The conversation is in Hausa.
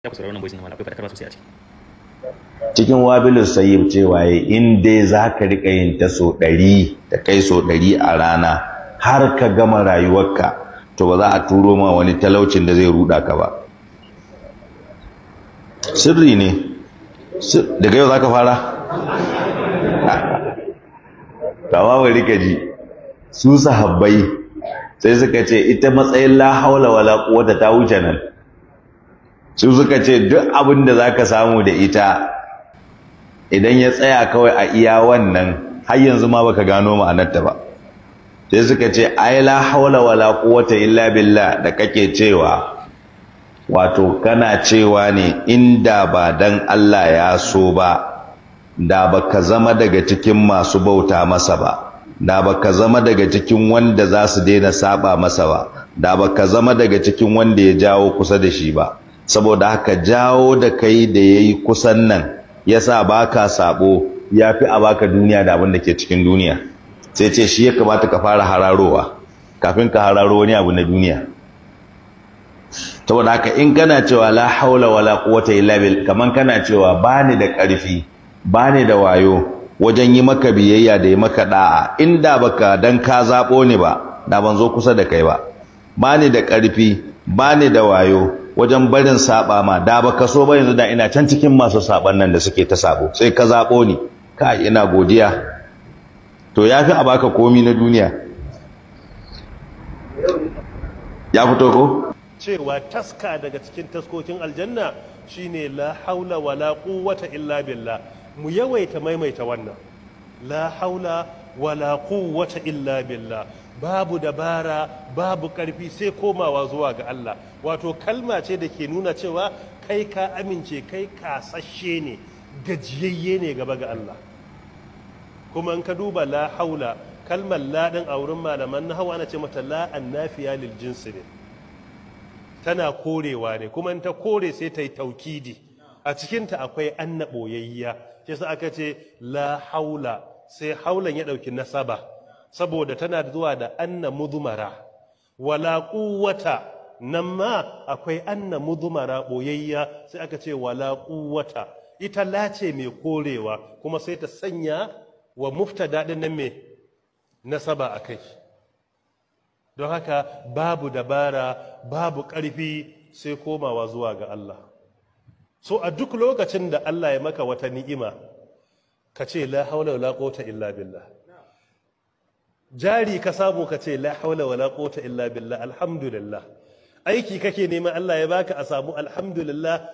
Ku saurari wannan voice na malam, akwai faɗakarwa sosai a ciki. Cikin Wabilus Sayyib cewa in dai za ka riƙa yin ta so 100, ta kai so 100 a rana har ka gama rayuwarka, to ba za a turo ma wani talaucin da zai ruɗa ka ba. Sirri ne. Daga yau za ka fara? Kama bari ka ji, su sahabbai sai suka ce ita matsayin la haula wala quwwata ta wuce nan. Su suka ce duk abin da zaka samu da ita idan ya tsaya kawai a iya wannan, har yanzu ma baka gano ma'anarta ba. Sai suka ce ai la haula wala quwwata illa billah da kake cewa, wato kana cewa ne inda ba dan Allah ya so ba, da baka zama daga cikin masu bauta masa ba, da baka zama daga cikin wanda za su daina saba masa ba, da baka zama daga cikin wanda ya jawo kusa da shi ba. Saboda haka jawo da kai da yayi kusan nan yasa baka sabo, yafi a baka duniya da abin da ke cikin duniya. Sai ce shi ya kamata ka fara hararowa kafin ka hararo wani abu na duniya. Saboda haka in kana cewa la haula wala quwwata illa billah, kaman kana cewa bani da ƙarfi, bani da wayo wajen yi maka biyayya da yi maka da'a, inda baka dan ka zabo ni ba, da ban zo kusa da kai ba. Bani da ƙarfi, bani da wayo wajen barin saba ma, da baka so ba yanzu da ina can cikin masu saban nan da suke ta sabo, sai ka zabo ni, kai ina godiya. To yafi a baka komi na duniya. Ya fito ko? Cewa taska daga cikin taskokin aljanna shine la haula wala quwwata illa billah. Mu yawaita maimaita wannan la haula wala quwwata illa billah. Babu dabara, babu karfi, sai komawa zuwa ga Allah. Wato kalma ce da ke nuna cewa kai ka amince, kai kasashe ne, gajiyayye ne gaba ga Allah. Kuma in ka duba la haula, kalmar la din a wurin malaman nahwu ana ce mata la annafiya lil jinsi ne, tana korewa ne, kuma in ta kore sai ta yi taukidi. A cikinta akwai anna boyayya, shi yasa aka ce la haula, sai haulan ya ɗauki nasaba saboda tana zuwa da anna mudumara. Wala quwwata, nan ma akwai anna mudumara boyayya, sai aka ce wala quwwata. Ita lace mai korewa, kuma sai ta sanya wa muftada din nan mai nasaba akai. Don haka babu dabara, babu ƙarfi, sai komawa zuwa ga Allah. So a duk lokacin da Allah ya maka wata ni'ima, ka ce la haula wala quwwata illa billah. Jari ka samu, ka ce la haula wala quwwata illa billah, alhamdulillah. Aiki kake neman Allah ya baka a samu, alhamdulillah.